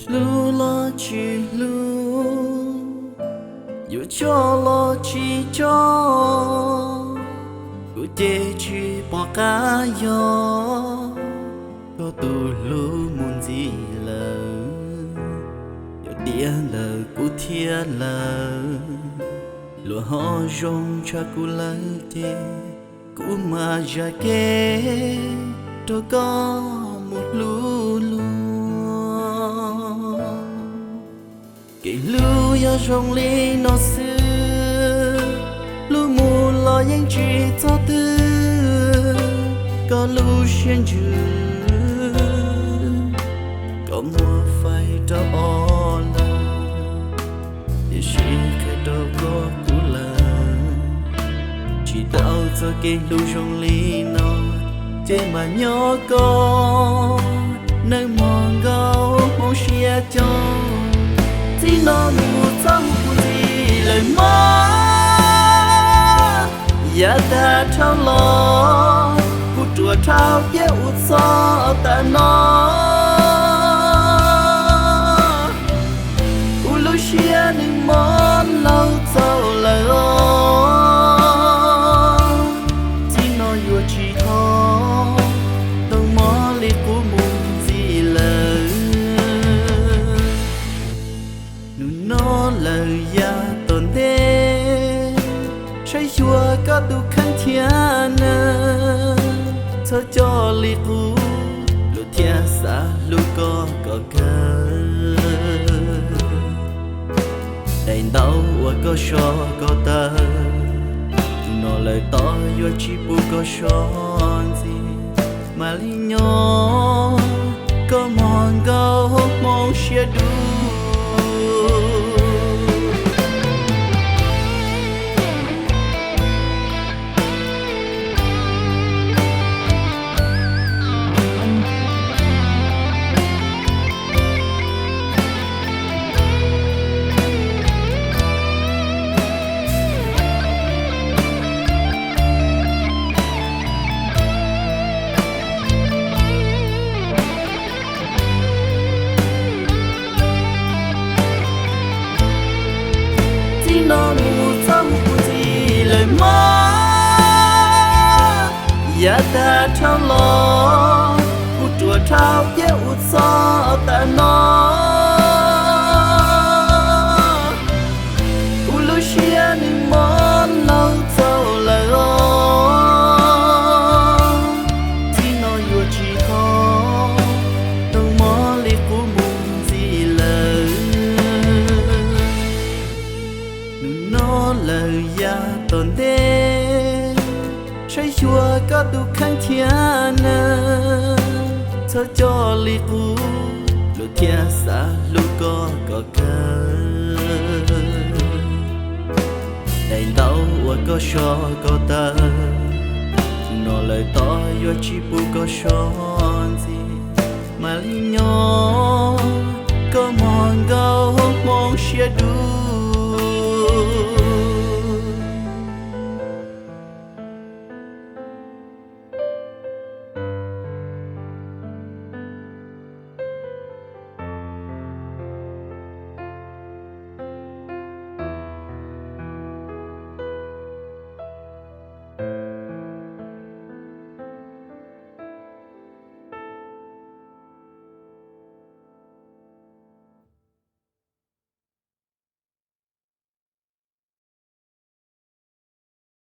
Hlub los tsis hlub, yuav tso los tsis tso, kuv ces tsis pom qab yog koj tus hlub mus ntxiv lawm. Yog tiam ntawd kuv thiaj lawm, luag ho zoo tshaj kuv lawm ces kuv mam zam kev rau koj mus hlub luag. Kev hlub yog zoo li no xwb, hlub mus los yeej tsis txog twg. Koj lub siab ntsws, koj muab faib rau ob lawm, tiam sis qhia rau koj kuv lawm. Tsis tau txoj kev hlub zoo li no, ces mas nyob koj neej mog nkauj hmoov siab coob. Txij no mus txhob hu kuv ntxiv lawm mog, yav tag dhau los kuv ruam dhau thiab ua txhaum tas no. Kuv lub siab nws mob laug txaus lawm os. Txij no yuav tsis txhob ntoo mob li qub mus ntxiv lawm. Hnub no lawm yav tom ntej, saib xyuas koj tus kheej thiab nawb. Txhob coj li qub, luag thiaj xav hlub koj kom kawg. Daim ntaub uas koj so koj tawg, tus no lawm tod yuav tsis pub koj so ntxiv. Mam li nyob koj mog nkauj hmoov siab dub. Txij no mus txhob hu kuv ntxiv lawm mog, yav tag dhau los kuv ruam dhau thiab ua txhaum tas no. Kuv lub siab nws mob laug txaus lawm os. Txij no yuav tsis txhob ntoo mob li qub mus ntxiv lawm. Hnub no lawm yav tom ntej, saib xyuas koj tus kheej thiab nawb. Txhob coj li qub, luag thiaj xav hlub koj kom kawg. Daim ntaub uas koj so koj tawg, tus no lawm tod yuav tsis pub koj so ntxiv. Mam li nyob koj mog nkauj hmoov siab dub.